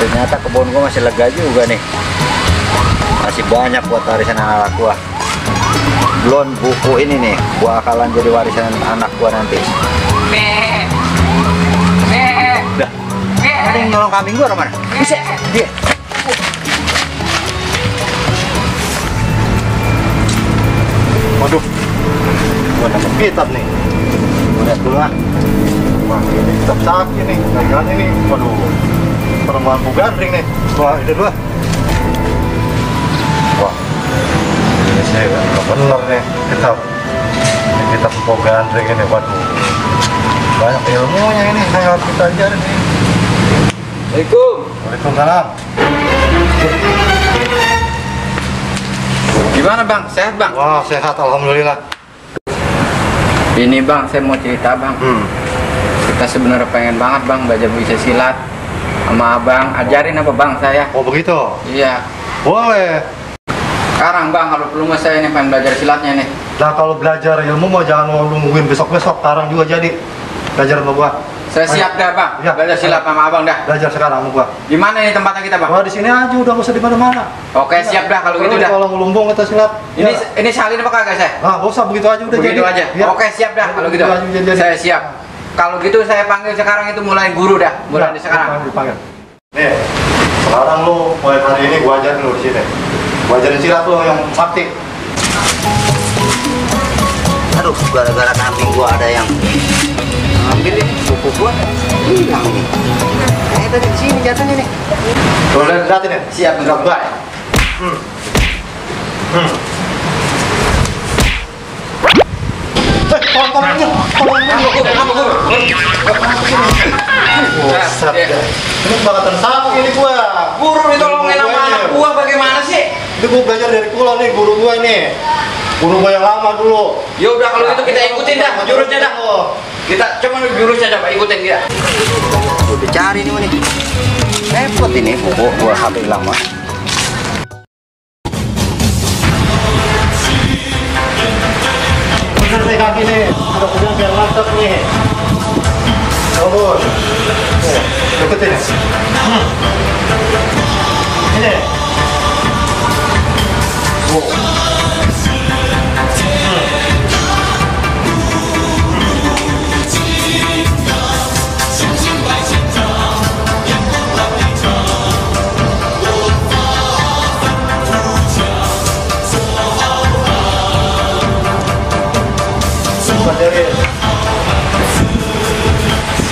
Ternyata kebun gua masih lega juga nih. Masih banyak buat warisan anak gua. Belum buku ini nih, gua akalan jadi warisan anak gua nanti. Dah. Ada yang nyolong kambing gua kemana? Bisa dia. Waduh, gua dapat kitab nih. Gua lihat dulu ah. Wah, ini kitab sakit nih. Jangan ini. Waduh, perempuan Bu Gandring nih. Wah, itu dua. Wah, ini saya nggak bener nih kitab. Ini kitab Bu Gandring ini. Waduh, banyak ilmunya ini. Saya harus kita ajarin nih. Assalamualaikum. Waalaikumsalam. Gimana bang? Sehat bang? Wah, sehat alhamdulillah. Ini bang, saya mau cerita bang. Kita sebenarnya pengen banget bang belajar bisa silat sama abang. Ajarin apa bang saya? Oh begitu? Iya. Boleh. Sekarang bang, kalau perlu mas saya nih pengen belajar silatnya nih. Nah kalau belajar ilmu mau jangan mau nungguin besok-besok, sekarang juga jadi belajar sama gua. Saya siap dah bang, Ya. belajar silat sama abang dah. Belajar sekarang sama gua. Di mana ini tempatnya kita bang? Wah di sini aja udah nggak usah di mana-mana. Oke siap dah kalau gitu dah. Kalau ngelumbung kita silat. Ini salin apa kagak saya? Ah nggak usah begitu aja udah Begitu jadi. aja. Ya. Oke siap dah kalau gitu. Begitu aja jadi. Saya siap. Kalau gitu saya panggil sekarang itu mulai guru dah, mulai Ya, di sekarang. dipanggil. Nih, sekarang lu mulai hari ini gua ajarin lu di sini. Gua ajarin silat lu yang sakti. Aduh, gara-gara kambing gua ada yang ambil ini buku gua hilang nih. Kayak tadi di sini jatuhnya nih. Tuh lihat ini. Siap Siap gua. Tolong Buset ya. Ini kebangkatan sakti ini gua. Guru ditolongin sama anak gua bagaimana sih? Ini gua belajar dari pulau nih, guru gua ini. Guru gua yang lama dulu. Ya udah kalau gitu kita ikutin dah jurusnya dah. Kita coba jurusnya coba ikutin dia. Udah cari nih nih. Repot ini buku gua HP lama. Bener nih kaki nih, udah biar mantap nih. Bagus. Ikutin. Ini.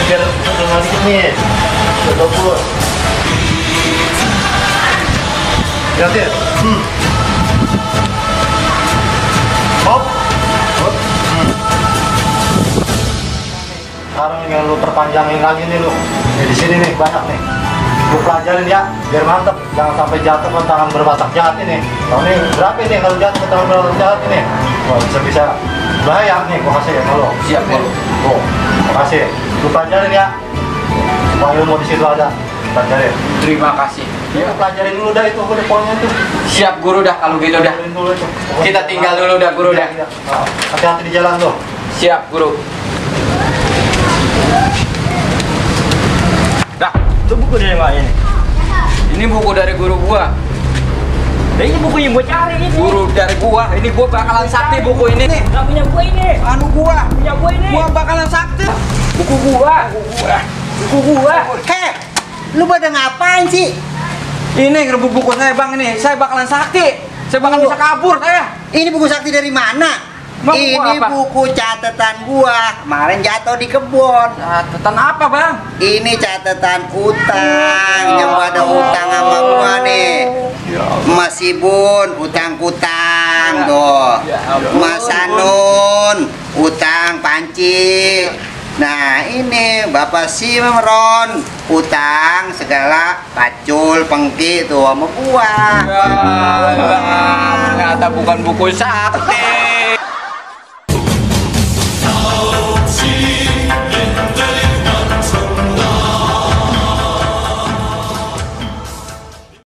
Biar lemah dikit nih, udah bagus. Lihatin. Hop. Hop. Sekarang tinggal lu perpanjangin lagi nih lu. Di sini nih banyak nih. Lu pelajarin ya, biar mantep. Jangan sampai jatuh ke tangan berbatak jahat ini. Kalau ini berapa nih kalau jatuh ke tangan berbatak jahat ini? Wah bisa-bisa bahaya nih, gua kasih ya kalau. Siap nih. Oh, makasih. Lu pelajarin ya. Semua ilmu di situ ada. Pelajarin. Terima kasih. Ya, pelajarin dulu dah itu udah poinnya tuh. Siap guru dah kalau gitu dah. Pelajarin dulu itu. Kita tinggal dulu dah guru dah. Iya, iya. Nah, hati-hati di jalan tuh. Siap guru. Dah, Itu buku dari mana ini? ini buku dari guru gua. Nah, ini buku yang gue cari ini. Guru dari gua. Ini gua bakalan sakti buku ini nih. Gak punya gue ini. Anu gua. Punya gue ini. Gua bakalan sakti. Buku gua. Buku gua. Heh, lu pada ngapain sih? Ini ngerebut buku saya bang ini. Saya bakalan sakti. Saya bakalan bisa kabur saya. Ini buku sakti dari mana? Emang buku Ini apa? buku catatan gua. Kemarin jatuh di kebun. Catatan apa bang? Ini catatan utang yang pada utang sama gua nih. Mas Ibun utang-utang tuh. Mas Anun utang panci. Nah ini Bapak Simron utang segala pacul pengki tuh sama gua. Ternyata bukan buku sakti.